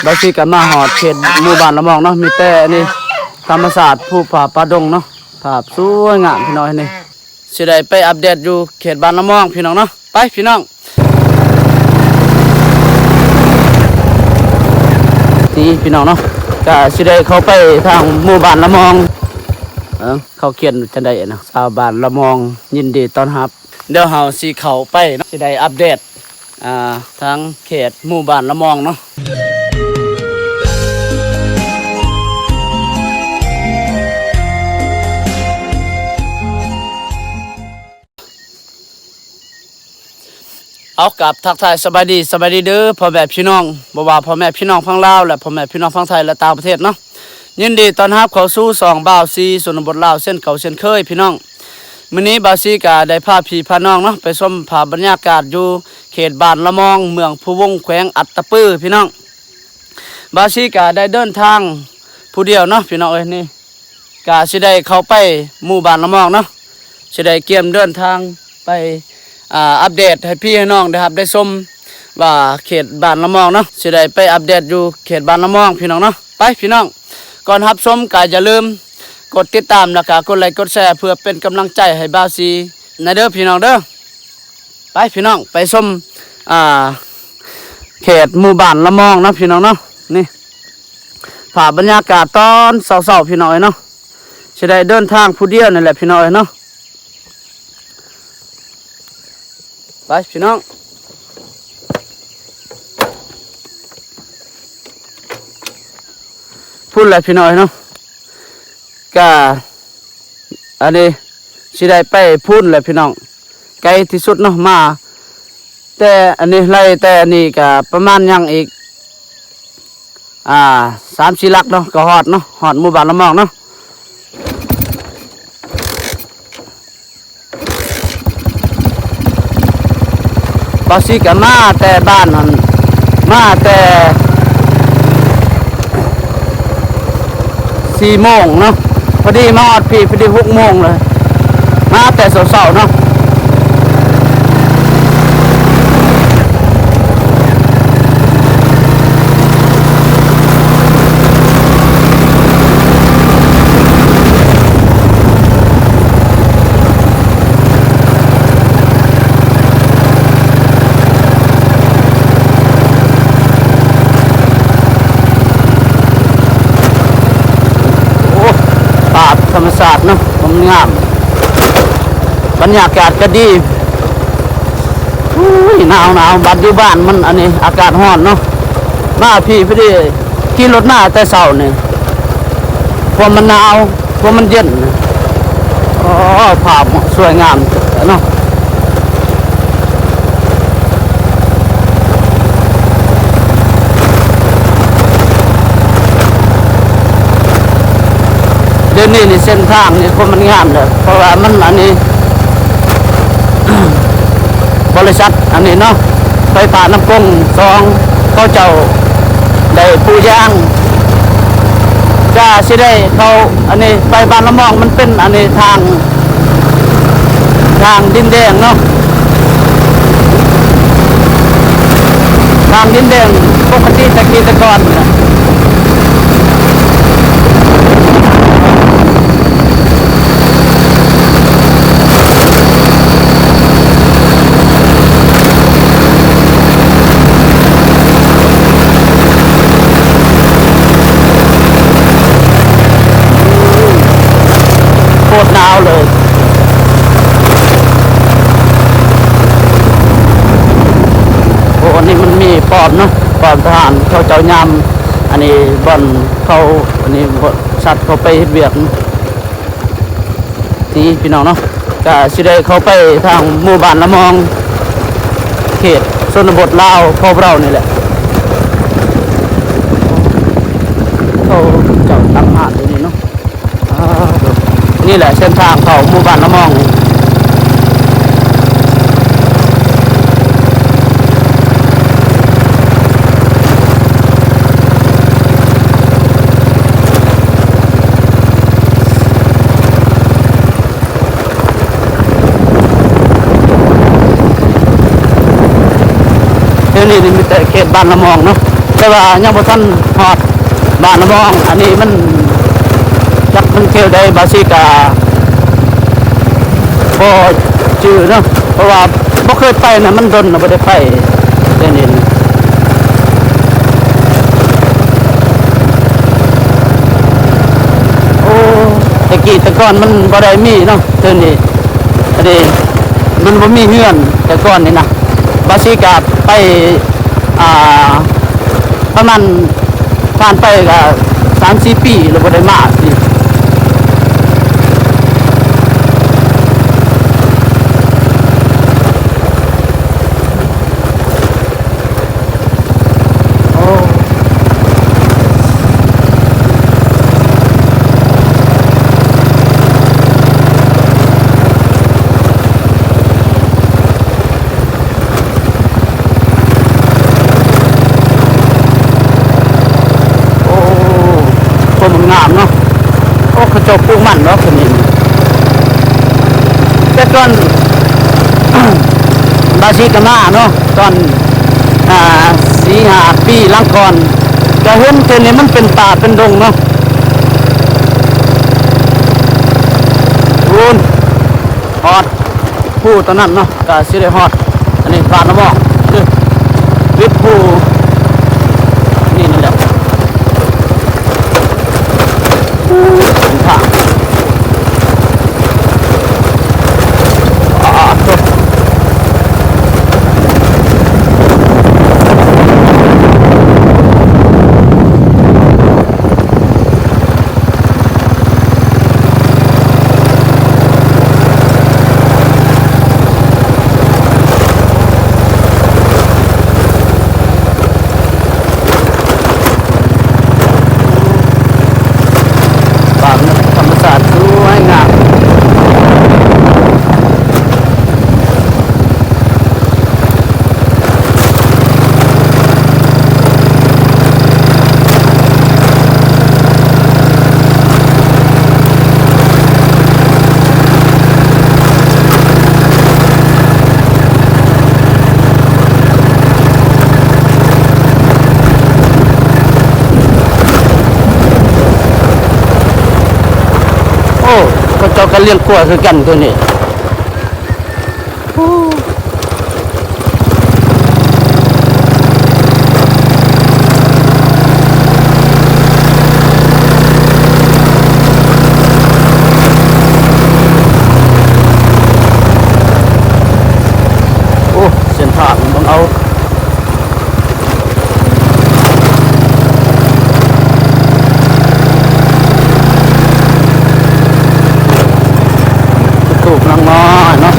ບ່າວສີກະມາຮອດເຂດໝູ່ບ້ານລະມອງເນາະ ມີແຕ່ອັນນີ້ທຳມະຊາດ ພູຜາປ່າດົງເນາະ ພາບສວຍງາມພີ່ນ້ອງເອີຍ. ນີ້ຊິໄດ້ໄປອັບເດດຢູ່ເຂດບ້ານລະມອງພີ່ນ້ອງເນາະ ໄປພີ່ນ້ອງ. ນີ້ພີ່ນ້ອງເນາະ ກະຊິໄດ້ເຂົ້າໄປທາງໝູ່ບ້ານລະມອງ ເອີ ເຂົາຂຽນຈັ່ງໃດນະ ຊາວບ້ານລະມອງຍິນດີຕ້ອນຮັບ. ດຽວເຮົາຊິເຂົ້າໄປເນາະ ຊິໄດ້ອັບເດດ ອ່າ ທາງເຂດໝູ່ບ້ານລະມອງເນາະ. ເອົາ ກາບທັກທາຍສະບາຍດີ ສະບາຍດີເດີພໍ່ແມ່ພີ່ນ້ອງ ບໍ່ວ່າພໍ່ແມ່ພີ່ນ້ອງຝັ່ງລາວ ແລະ ພໍ່ແມ່ພີ່ນ້ອງຝັ່ງໄທ ແລະ ຕ່າງປະເທດເນາະ. ຍິນດີຕ້ອນຮັບເຂົ້າສູ່ຊ່ອງບ່າວສີຊົນນະບົດລາວເຊັ່ນເກົ່າເຊັ່ນເຄີຍພີ່ນ້ອງ. ມື້ນີ້ບ່າວສີກະໄດ້ພາພີ່ພານ້ອງເນາະ ໄປຊົມພາບບັນຍາກາດຢູ່ເຂດບ້ານລະມອງ ເມືອງພູວົງ ແຂວງອັດຕະປືພີ່ນ້ອງ. ບ່າວສີກະໄດ້ເດີນທາງຜູ້ດຽວເນາະພີ່ນ້ອງເອີຍ. ນີ້ກະຊິໄດ້ເຂົ້າໄປໝູ່ບ້ານລະມອງເນາະ ຊິໄດ້ກຽມເດີນທາງໄປ ອ່າ ອັບເດດໃຫ້ພີ່ໃຫ້ນ້ອງໄດ້ຮັບໄດ້ຊົມວ່າເຂດບ້ານລະມອງເນາະ ຊິໄດ້ໄປອັບເດດຢູ່ເຂດບ້ານລະມອງພີ່ນ້ອງເນາະ. ໄປພີ່ນ້ອງ ກ່ອນຮັບຊົມກະຢ່າລືມກົດຕິດຕາມ ແລ້ວກະກົດໄລກົດແຊ ເພື່ອເປັນກຳລັງໃຈໃຫ້ບ່າວສີແດ່ເດີພີ່ນ້ອງເດີ. ໄປພີ່ນ້ອງ ໄປຊົມ ອ່າ ເຂດໝູ່ບ້ານລະມອງເນາະພີ່ນ້ອງເນາະ. ນີ້ພາບບັນຍາກາດຕອນເຊົ້າໆ ພີ່ນ້ອງເອີຍເນາະ ຊິໄດ້ເດີນທາງຜູ້ດຽວນີ້ແຫຼະພີ່ນ້ອງເອີຍເນາະ. ໄປພີ່ນ້ອງ ພຸ້ນແຫຼະພີ່ນ້ອງເອີຍເນາະ ກະອັນນີ້ຊິໄດ້ໄປພຸ້ນແຫຼະພີ່ນ້ອງ ໄກທີ່ສຸດເນາະ ມາແຕ່ອັນນີ້ ໄລ່ແຕ່ອັນນີ້ກະປະມານຍັງອີກ ອ່າ ສາມສີ່ຫຼັກເນາະ ກະຮອດເນາະ ຮອດໝູ່ບ້ານລະມອງເນາະ. ບ່າວສີກະມາແຕ່ບ້ານຫັ້ນ ມາແຕ່ສີ່ໂມງເນາະ ພໍດີມາຮອດພີ້ພໍດີຫົກໂມງເລີຍ ມາແຕ່ເຊົ້າໆເນາະ. ໂອ້ ພາບທຳມະຊາດເນາະ ມັນງາມ ບັນຍາກາດກະດີ. ອຸ້ຍ ໜາວໆ ບັດຢູ່ບ້ານມັນອັນນີ້ອາກາດຮ້ອນເນາະ ມາພີ້ພໍດີຂີ່ລົດມາແຕ່ເຊົ້ານີ້ ຄວາມມັນໜາວ ຄວາມມັນເຢັນ. ອໍ ພາບສວຍງາມເນາະ ດຽວນີ້ນີ້ເສັ້ນທາງນີ້ຄົນມັນງາມແລ້ວ ເພາະວ່າມັນອັນນີ້ ບໍລິສັດອັນນີ້ເນາະ ໄຟຟ້ານ້ຳກົງສອງ ເຂົາເຈົ້າໄດ້ປູຢາງ ກະຊິໄດ້ເຂົ້າອັນນີ້ໄປບ້ານລະມອງ ມັນເປັນອັນນີ້ທາງ ທາງດິນແດງເນາະ ທາງດິນແດງປົກກະຕິແຕ່ກີ້ແຕ່ກ່ອນນະ ໂຄດໜາວເລີຍ. ໂອ້ ອັນນີ້ມັນມີປ້ອມເນາະ ປ້ອມທະຫານເຂົາເຈົ້າຍາມ ອັນນີ້ບ່ອນເຂົາ ອັນນີ້ບໍລິສັດເຂົາໄປເຮັດວຽກນີ້ພີ່ນ້ອງເນາະ ກະຊິໄດ້ເຂົ້າໄປທາງໝູ່ບ້ານລະມອງ ເຂດຊົນນະບົດລາວຂອງເຮົານີ້ແຫຼະ ເຂົາເຈົ້າຕັ້ງຮ້ານຢູ່ນີ້ເນາະ. ອ່າ ນີ້ແຫຼະເສັ້ນທາງເຂົ້າໝູ່ບ້ານລະມອງນີ້ ດຽວນີ້ນີ້ມີແຕ່ເຂດບ້ານລະມອງເນາະ. ແຕ່ວ່າຍັງບໍ່ທັນຮອດບ້ານລະມອງ. ອັນນີ້ມັນ ຈັກມັນແຖວໃດ ບາຊິກະບໍ່ຈື່ເນາະ ເພາະວ່າບໍ່ເຄີຍໄປນະ ມັນດົນນະ ບໍ່ໄດ້ໄປແຖວນີ້. ໂອ້ ແຕ່ກີ້ແຕ່ກ່ອນມັນບໍ່ໄດ້ມີເນາະ ແຖວນີ້ ອັນນີ້ມັນບໍ່ມີເຮືອນແຕ່ກ່ອນນີ້ນະ. ບາຊິກະໄປ ອ່າ ປະມານ ຜ່ານໄປກະສາມສີ່ປີແລ້ວບໍ່ໄດ້ມານີ້. ໂອ້ ໂອ້ ຄວາມງາມເນາະ. ໂອ້ ເຂົາເຈົ້າປູກມັນເນາະ ຄົນນີ້. ແຕ່ກ່ອນ ບາຊິກະມາເນາະ ຕອນ ອ່າ ສີ່ຫ້າປີຫຼັງກ່ອນ ກະເຫັນເທື່ອນີ້ມັນເປັນປ່າເປັນດົງເນາະ. ພຸ້ນ ຮອດພູຕົວນັ້ນເນາະ ກະຊິໄດ້ຮອດ ອັນນີ້ ບ້ານລະມອງເດີ ວິດພູນີ້ ນີ້ແຫຼະ. ເສັ້ນທາງ ອາ ໂອ້ ປ່າທຳມະຊາດສວຍງາມ. ໂອ້ ເຂົາເຈົ້າກະລ້ຽງກົວຄືກັນໂຕນີ້. ໂອ້ ໂອ້ ເສັ້ນທາງເບິ່ງເອົາ. ຕູບນາງນ້ອຍເນາະ.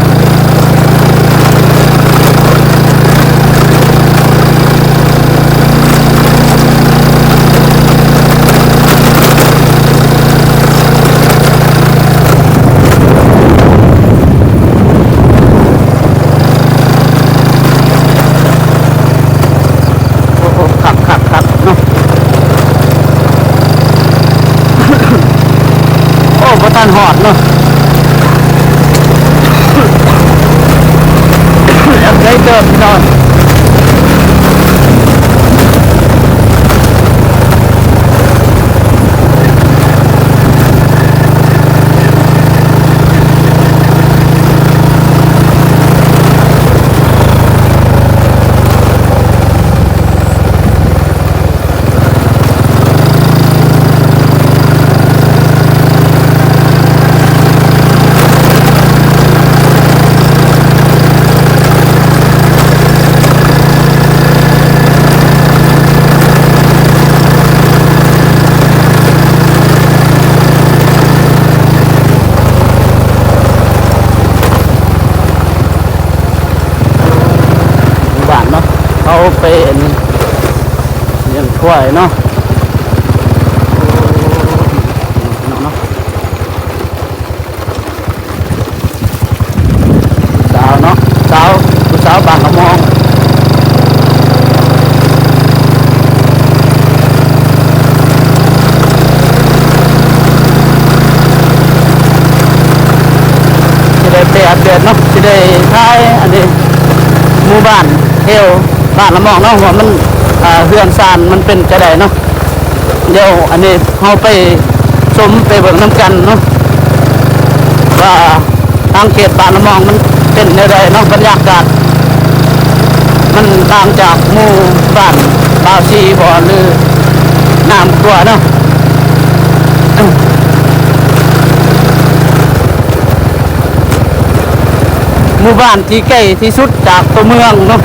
ໂອ້ໂຫ ຄັກໆໆ ເນາະ. ໂອ້ ບໍ່ທັນຮອດເນາະ. ໄກເຕີບພີ່ນ້ອງ. ບ້ານເນາະ ເຂົາໄປອັນ ລ້ຽງຄວາຍເນາະ ພີ່ນ້ອງເນາະ. ສາວເນາະ ສາວ ຜູ້ສາວບ້ານລະມອງ ຊິໄດ້ໄປອັບເດດເນາະ ຊິໄດ້ຖ່າຍອັນນີ້ ໝູ່ບ້ານແຖວບ້ານລະມອງເນາະ ວ່າມັນ ອ່າ ເຮືອນຊານມັນເປັນຈັ່ງໃດເນາະ. ດຽວອັນນີ້ເຮົາໄປຊົມໄປເບິ່ງນຳກັນເນາະ ວ່າທາງເຂດບ້ານລະມອງມັນເປັນແນວໃດເນາະ, ບັນຍາກາດມັນຕ່າງຈາກໝູ່ບ້ານບາວຊີບໍ່ ຫຼືນ້ຳຂົວເນາະ. ໝູ່ບ້ານທີ່ໃກ້ທີ່ສຸດຈາກຕົວເມືອງເນາະ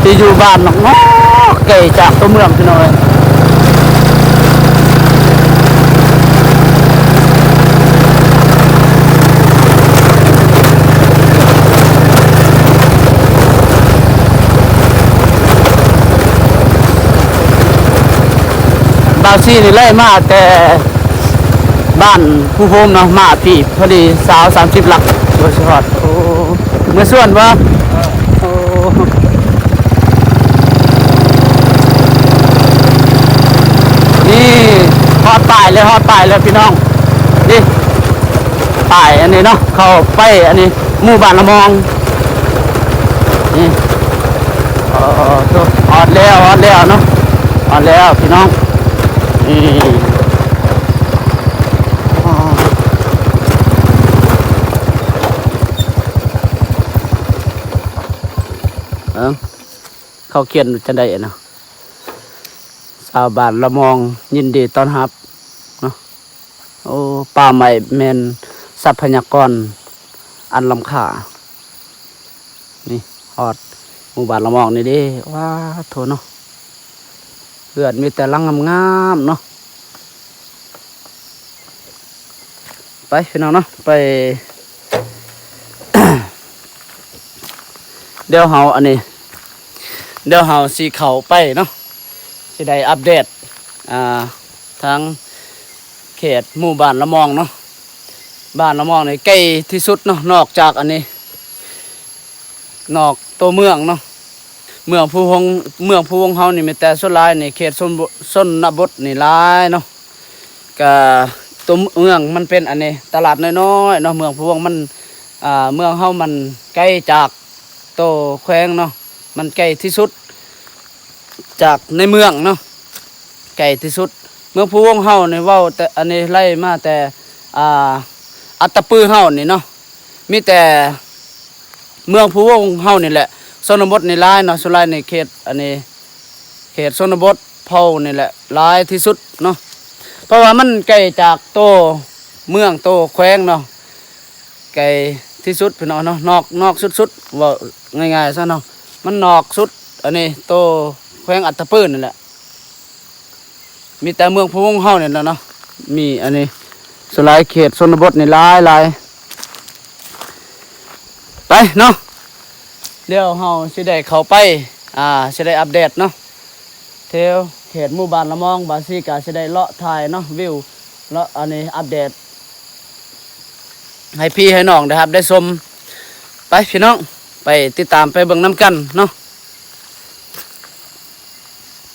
ທີ່ຢູ່ບ້ານນອກໆ ໄກຈາກຕົວເມືອງພີ່ນ້ອງເອີຍ. ບ່າວຊີນີ້ໄລ່ມາແຕ່ບ້ານພູໂຮມເນາະ ມາພີ້ພໍດີຊາວ ສາມສິບຫຼັກ ກວ່າຊິຮອດ. ໂອ້ ເມືອສວນບໍ່? ໂອ້ ນີ້ຮອດປາຍແລ້ວ ຮອດປາຍແລ້ວພີ່ນ້ອງ. ນີ້ປາຍອັນນີ້ເນາະ ເຂົ້າໄປອັນນີ້ ໝູ່ບ້ານລະມອງ. ນີ້ ເອີ ໂທ້ ຮອດແລ້ວ ຮອດແລ້ວເນາະ ຮອດແລ້ວພີ່ນ້ອງ. ນີ້ ເອີ ເຂົາຂຽນຈັ່ງໃດເນາະ? ຊາວບ້ານລະມອງຍິນດີຕ້ອນຮັບເນາະ. ໂອ້ ປ່າໄມ້ແມ່ນຊັບພະຍາກອນອັນລ້ຳຄ່າ. ນີ້ຮອດໝູ່ບ້ານລະມອງນີ້ເດ້. ວ້າໂທ້ເນາະ ເຮືອນມີແຕ່ຫຼັງງາມໆເນາະ. ໄປພີ່ນ້ອງເນາະ ໄປ ດຽວເຮົາອັນນີ້ ດຽວເຮົາຊິເຂົ້າໄປເນາະ ຊິໄດ້ອັບເດດ ອ່າ ທາງເຂດໝູ່ບ້ານລະມອງເນາະ. ບ້ານລະມອງນີ້ໃກ້ທີ່ສຸດເນາະ ນອກຈາກອັນນີ້ ນອກຕົວເມືອງເນາະ. ເມືອງພູວົງ ເມືອງພູວົງເຮົານີ້ມີແຕ່ສ່ວນຫຼາຍນີ້ເຂດຊົນ ຊົນນະບົດນີ້ຫຼາຍເນາະ. ກະຕົວເມືອງມັນເປັນອັນນີ້ ຕະຫຼາດນ້ອຍໆເນາະ. ເມືອງພູວົງມັນ ອ່າ ເມືອງເຮົາມັນໄກຈາກໂຕແຂວງເນາະ ມັນໄກທີ່ສຸດຈາກໃນເມືອງເນາະ ໄກທີ່ສຸດ. ເມືອງພູວົງເຮົານີ້ເວົ້າແຕ່ອັນນີ້ໄລ່ມາແຕ່ ອ່າ ອັດຕະປືເຮົານີ້ເນາະ ມີແຕ່ເມືອງພູວົງເຮົານີ້ແຫຼະ ຊົນນະບົດນີ້ຫຼາຍເນາະ. ສ່ວນຫຼາຍໃນເຂດອັນນີ້ ເຂດຊົນນະບົດເຜົ່ານີ້ແຫຼະຫຼາຍທີ່ສຸດເນາະ ເພາະວ່າມັນໄກຈາກໂຕເມືອງໂຕແຂວງເນາະ ໄກທີ່ສຸດພີ່ນ້ອງເນາະ ນອກ ນອກສຸດໆ ເວົ້າງ່າຍໆຊະເນາະ ມັນນອກສຸດອັນນີ້ໂຕແຂວງອັດຕະປືນີ້ແຫຼະ. ມີແຕ່ເມືອງພະວົງເຮົານີ້ແຫຼະເນາະ ມີອັນນີ້ ສ່ວນຫຼາຍເຂດຊົນນະບົດນີ້ຫຼາຍໆ. ໄປເນາະ ດຽວເຮົາຊິໄດ້ເຂົ້າໄປ ອ່າ ຊິໄດ້ອັບເດດເນາະ ແຖວເຂດໝູ່ບ້ານລະມອງ ບາຊີກະຊິໄດ້ເລາະຖ່າຍເນາະ ວິວເລາະ ອັນນີ້ອັບເດດ ໃຫ້ພີ່ໃຫ້ນ້ອງໄດ້ຮັບໄດ້ຊົມ. ໄປພີ່ນ້ອງ ໄປຕິດຕາມໄປເບິ່ງນຳກັນເນາະ.